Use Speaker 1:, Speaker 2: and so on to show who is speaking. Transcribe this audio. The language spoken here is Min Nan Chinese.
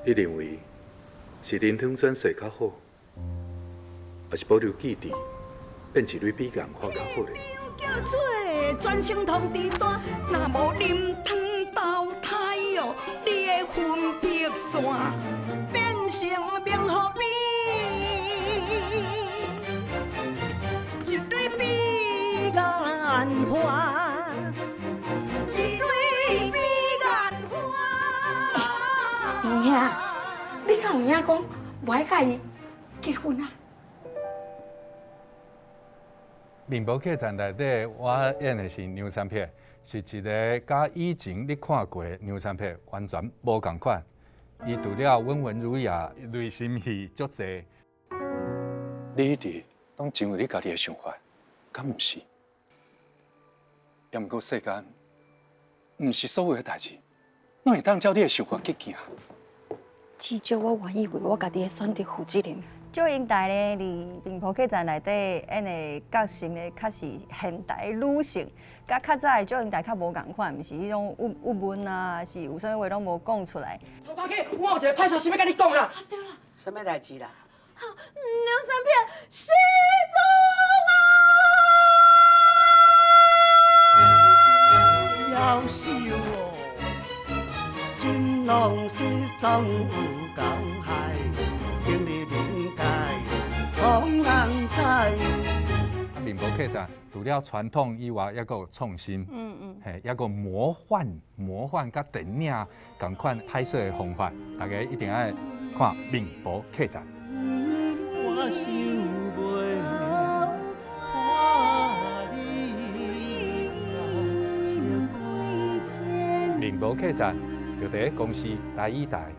Speaker 1: 你認為是林湯轉世較好，還是保留記憶變一蕊彼岸花較好咧？
Speaker 2: 叫做轉生通知單，若無啉湯投胎哦，你的分別線變成冥河邊，一蕊彼岸花，一蕊彼岸花。
Speaker 3: 有影，你敢有影講無愛佮伊結婚啊？
Speaker 4: 麵包客棧內底，我演的是梁山泊，是一个佮以前你看過的梁山泊完全無仝款。伊除了溫文儒雅，內心戲足濟。
Speaker 1: 你一直攏認為你家己的想法，敢毋是？也毋過世間，毋是所有的代誌，攏會當照你的想法去行。
Speaker 3: 至少我願意為我家己的選擇負責任。
Speaker 5: 祝英台咧，佇面婆客棧內底演的角色咧，較是現代女性，佮較早的祝英台較無仝款，毋是彼種鬱鬱悶啊，是有啥物話攏無講出來。
Speaker 6: 頭家去，我有一個歹消息欲佮你講啦。
Speaker 3: 對啦，
Speaker 6: 啥物代誌啦？
Speaker 2: 梁山泊失蹤啊！
Speaker 7: 夭壽哦，新郎失蹤有夠海，今日冥界通人知。
Speaker 4: 啊，面婆客棧除了傳統以外，抑閣有創新，嘿，抑閣有魔幻、魔幻佮電影仝款拍攝的方法，大家一定愛看面婆客棧。
Speaker 7: 我想袂看你。
Speaker 4: 面婆客棧就佇公視台語台。